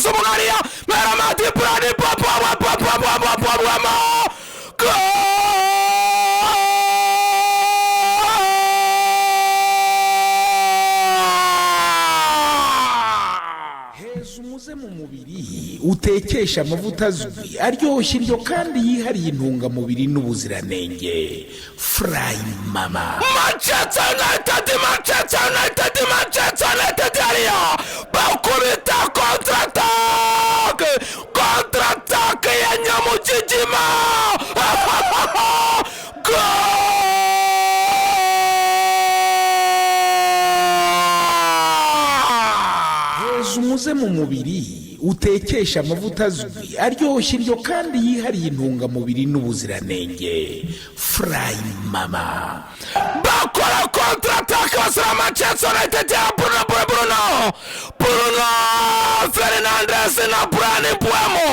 Ikoza umwariya Meramati Brani Papa Papa Papa Papa. Heza umuze mu mubiri utekesha amavuta azwi aryoshya indyo kandi yihariye intungamubiri n'ubuziranenge. Furayi Mama. Manchester United, Manchester United, Manchester United hariya bakubita contre-attaque, contre-attaque ya Nyamugigima. Goal! Heza umuze mu mubiri utekesha amavuta azwi aryoshya indyo kandi yihariye intungamubiri n'ubuziranenge. Furayi Mama. Bakora contre-attaque basura Manchester United ya Bruno, Bruno, Bruno, Bruno Fernandes na Bryan Mbeumo.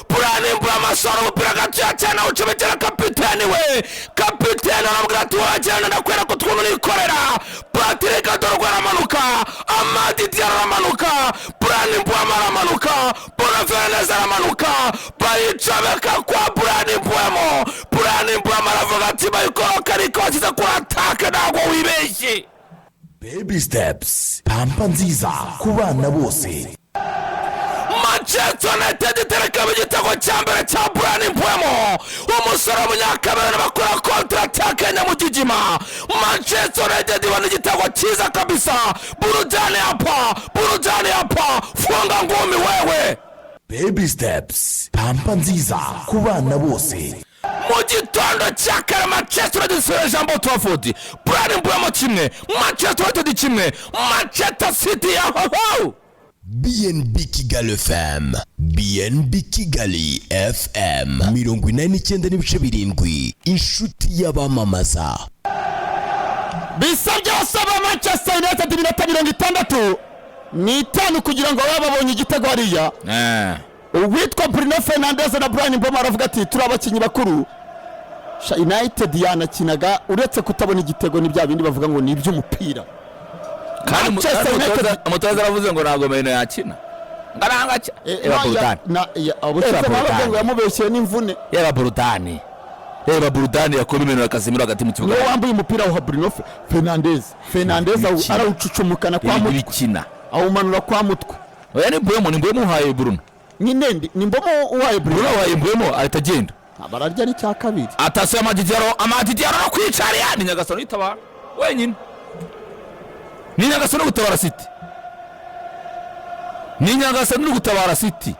Bryan Mbeumo asora umupira gatoya cyane, awucomekera kapiteni we. Kapiteni aramubwira ati: "Wagenda, ndakwereka utuntu nikorera." Patrick Dorgu aramanuka, Amad Diallo aramanuka, Bryan Mbeumo aramanuka, Bruno Fernandes aramanuka, bayicomeka kwa Bryan Mbeumo. Bryan Mbeumo aravuga ati: "Bayikoroka ariko washyize kuri attaque, ntabwo wibeshye." Baby Steps, pampa nziza ku bana bose. Manchester United iterekamo igitego cya mbere cya Bryan Mbeumo, umusore w'Umunyakameruni. Bakora contre-attaque ya Nyamugigima, Manchester United ibona igitego cyiza kabisa. Burudani hapa, burudani hapa, funga ngumi wewe. Baby Steps, pampa nziza ku bana bose. Mu gitondo cya kare Manchester United isubira ijambo Trafford. Bryan Mbeumo 1, Manchester United 1, Manchester City ya hoho. BNB Kigali FM, BNB Kigali FM 89.7, inshuti y'abamamaza. Bisa byose aba Manchester United iminota 65 kugira ngo babe babonye igitego hariya. Uwitwa Bruno Fernandes na Bryan Mbeumo aravuga ati: "Turi abakinnyi bakuru." Sha, United yanakinaga uretse kutabona igitego, ni bya bindi bavuga ngo ni iby'umupira. Kandi Manchester kandi United- umutoza aravuze ngo ntabwo Mainoo yakina, ngaranga reba Burudani. Ubushize Reba bavuga ngo Burudani. yamubeshyeye n'imvune. Reba Burudani, reba Burudani yakoma imeno ya Casemiro hagati mu kibuga. Niwe wambaye umupira wa Bruno Fernandes. Fernandes Ibikina. arawucucumukana kwa mutwe, Ibikina. awumanura kwa mutwe. Oya, ni Mbeumo, ni Mbeumo uhaye Bruno. Nyine ni Mbeumo uwaye Bruno. Bruno uhaye Mbeumo, ahita agenda. Bararya n'icya kabiri. Atasiyo Amad Diallo, Amad Diallo no kwicariya, ni Nyagasani uyitabara wenyine, ni Nyagasani uri gutabara City, ni Nyagasani uri gutabara City.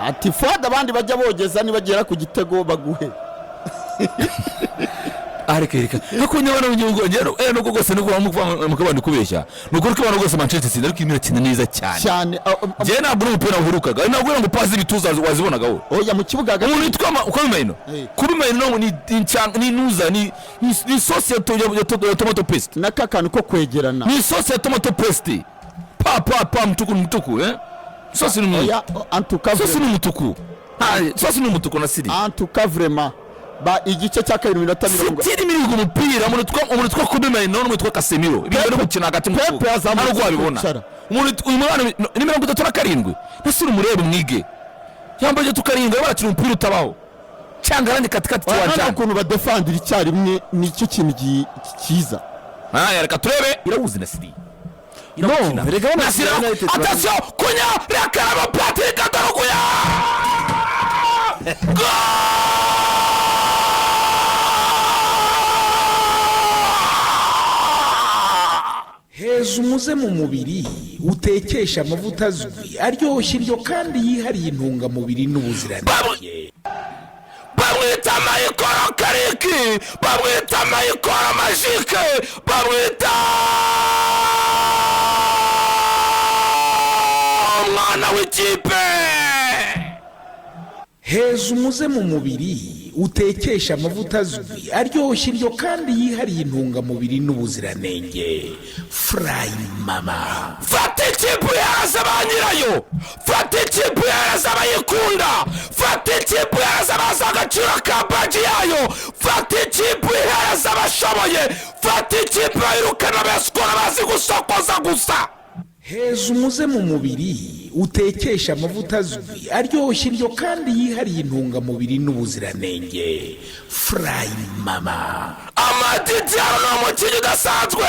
Ati: "Fada, abandi bajya bogeza, nibagera ku gitego baguhe." Areka, reka, ariko niba no ngero nubwo rwose nuko mukabandi kubeshya, ni ukuri ko abantu rwose Manchester City ariko irimo irakina neza cyane. Cyane. Njyewe ntabwo uri umupira waherukaga, ntabwo ngo pazi ibituza wazibonaga wowe. Oya, mu kibuga hagati. Umuntu witwa Kobbie Mainoo. Kobbie Mainoo ni nuza ni sauce ya tomato paste. N'aka kantu ko kwegerana. Ni sauce ya tomato paste, pa pa pa, mtuku ni mtuku, sauce ni Oya, en tout cas sauce ni umutuku. Ah, sauce ni umutuku na siri. En tout cas vraiment, ba igice cya kabiri, iminota mirongo City irimo iriga umupira. Umuntu witwa Kobbie Mainoo n'umuntu witwa Casemiro, ibintu bari gukina hagati mu Pepe kibuga yazamutse ntabwo wabibona. kwicara. Umuntu uyu mwana ni 37, ese urumurebe mwige, yambaye 37, barakina umupira utabaho cyangwa arandi katikati Oya, noneho kiwanjani. ukuntu badefandira icyarimwe, nicyo kintu cyiza. Aya, reka turebe, irawuzi na siri. No. Erega bano Nasira. United Attention, Cunha rekarama, Patrick Dorgu ya. Goal! Heza umuze mu mubiri utekesha amavuta azwi aryoshya indyo kandi yihariye intungamubiri n'ubuziranenge. Bamwita Michael Carrick, bamwita Michael Magic, bamwita umwana w'ikipe. Heza umuze mu mubiri utekesha amavuta azwi aryoshya indyo kandi yihariye intungamubiri n'ubuziranenge. Furayi Mama. Fata ikipe uhereza ba nyirayo, fata ikipe uhereza abayikunda, fata ikipe uhereza abazi agaciro ka badge yayo, fata ikipe uhereza abashoboye, fata ikipe bayirukana besikora bazi gusokoza gusa. Heza umuze mu mubiri utekesha amavuta azwi, aryoshya indyo kandi yihariye intungamubiri n'ubuziranenge. Furayi Mama. Amad Diallo ni umukinnyi udasanzwe.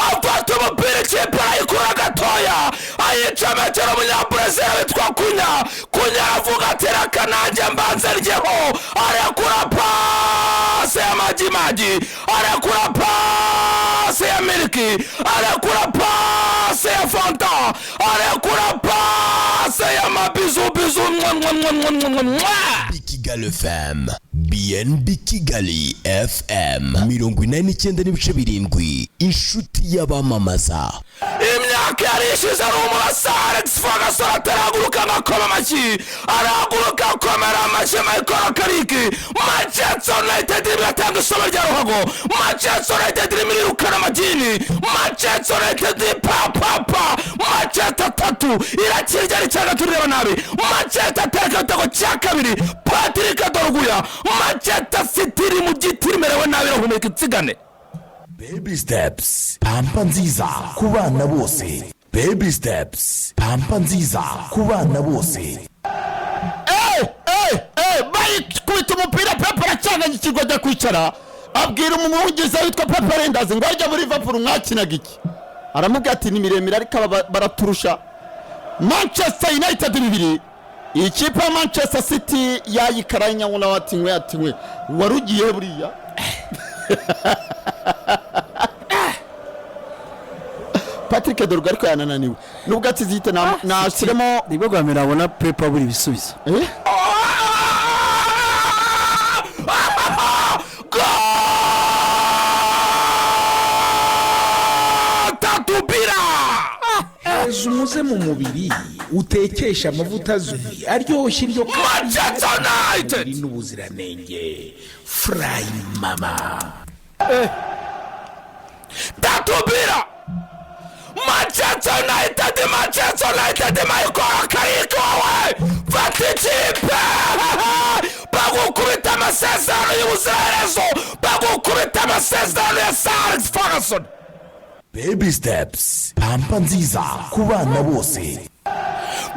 Afata umupira, ikipe arayikura gatoya, ayicomekera Umunyaburezili witwa Cunha. Cunha aravuga ati: "Reka nanjye mbanze ndyeho." Arekura pasi ya magimagi, arekura pasi ya miliki, arekura pasi ya fanta, arekura pasi ya mabizubizu, mwa mwa mwa mwa mwa mwa. Kigali FM, BNB Kigali FM 89.7, inshuti y'abamamaza. Imyaka yari ishize ari umurasa Alex Ferguson atarahaguruka ngo akome amashyi. Arahaguruka akomera amashyi Michael Carrick. Manchester United irimo iratanga isomo rya ruhago. Manchester United irimo irirukana amagini. Manchester United, pa pa pa, Manchester tatu irakirya ari tureba nabi. Manchester atereka igitego cya kabiri, Patrick Dorgu. Manchester City iri mu giti, imerewe nabi, irahumeka insigane. Baby Steps, pampa nziza ku bana bose. Baby Steps, pampa nziza ku bana bose. Bayikubita umupira, Pepe aracanganyikirwa, ajya kwicara, abwira umwungiriza witwa Pepe Lijnders ngo ajya muri Liverpool mwakinaga iki? Aramubwira ati: "Ni miremire, ariko aba baraturusha." Manchester United 2, iyi kipe ya Manchester City yayikaraye. Nyabona ati nkwe, ati nkwe, wari ugiye buriya. Patrick Dorgu ariko yanananiwe nubwo atizihita nashyiremo. Nibwo bwa mbere abona Pepe abura ibisubizo. Eh? Tatubira. Heza umuze mu mubiri utekesha amavuta azwi, aryoshya indyo kandi Manchester United n'ubuziranenge. Furayi Mama. Tatubira. Manchester United, Manchester United, Michael Carrick, wowe fata ikipe, bagukubita amasezerano y'ubuzerezo, bagukubita amasezerano ya Sir Alex Ferguson. Baby Steps, pampa nziza ku bana bose.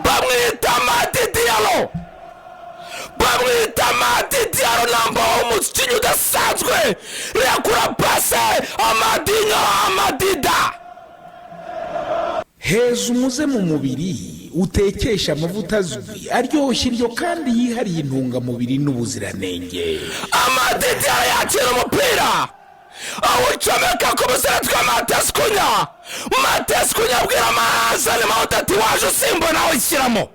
Bamwita Amad Diallo, bamwita Amad Diallo, namba umukinnyi udasanzwe. Rekura pase, Amadinyo, Amadida. Heza umuze mu mubiri utekesha amavuta azwi, aryoshya indyo kandi yihariye intungamubiri n'ubuziranenge. Amad Diallo yakira umupira, awucomeka ku musore twa Matheus Cunha. Matheus Cunha abwira Mason Mount ati: "Waje usimba nawe ushyiramo."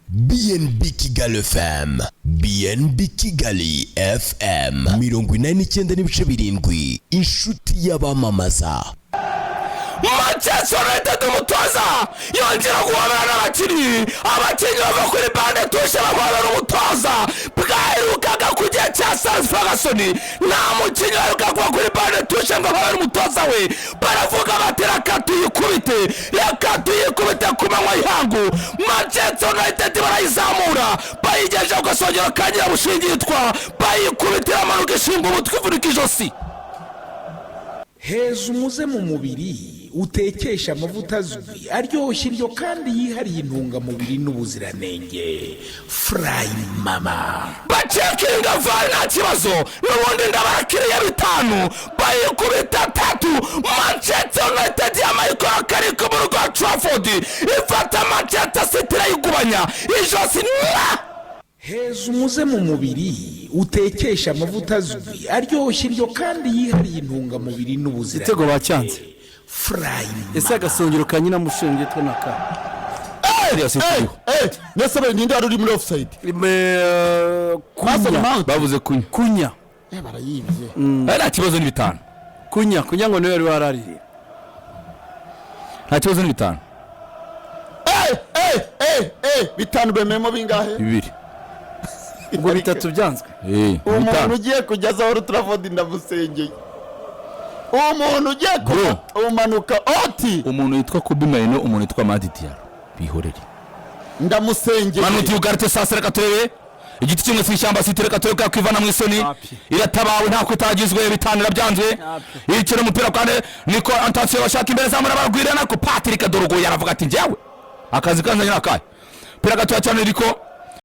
BNB Kigali FM, BNB Kigali FM 89.7, inshuti y'abamamaza. Manchester United, umutoza yongera guhobera n'abakinnyi. Abakinnyi bava kuri banc de touche baguhobera umutoza. Bwaherukaga ku gihe cya Sir Ferguson. Nta mukinnyi waheruka kuva kuri banc de touche ngo ahobere umutoza we. Baravuga bati: "Reka tuyikubite, reka tuyikubite ku manywa y'ihangu." Manchester United barayizamura, bayigejeje ku gasongero ka nyirabushinge yitwa, bayikubitira amanuka, ishinga umutwe, ivunika ijosi. Heza umuze mu mubiri utekesha amavuta azwi, aryoshya indyo kandi yihariye intungamubiri n'ubuziranenge. Furayi Mama. Bacekinga VAR, nta kibazo, n'ubundi ndabarakiriye 5, bayikubita 3. Manchester United ya Michael Carrick mu rugo rwa Trafford ifata Manchester City, irayigubanya ijosi mwa. Heza umuze mu mubiri utekesha amavuta azwi, aryoshya indyo kandi yihariye intungamubiri n'ubuziranenge. Igitego bacyanze. Furayi Ese Mama. agasongero ka nyina mushinge two naka? Mbese ninde wari uri muri offside? Mason Cunha. Mount. Bavuze Cunha. Cunha. Barayibye. Nta kibazo, ni 5. Cunha, Cunha ngo niwe wari waraririye. Nta kibazo, ni 5. 5 bemeyemo bingahe? 2. Ubwo 3 byanzwe. Umuntu ugiye kugeza aho Trafford, ndamusengeye, umuntu ugiye Bro. kumanuka oti. Umuntu witwa Kobbie Mainoo, umuntu witwa Amad Diallo, bihorere. Ndamusengeye. Manuti Ugarte, sasa reka turebe. Igiti kimwe si ishyamba. City reka turebe ko yakwivana mu isoni. Wapi. Iratabawe, ntako itagizwe, bitanu irabyanzwe. Wapi. Ikina umupira kandi niko attention, bashaka imbere zamura, baragwira nako Patrick Dorgo yaravuga ati: "Njyewe akazi kanzanye ni akahe?" Pira gatoya cyane, Riko.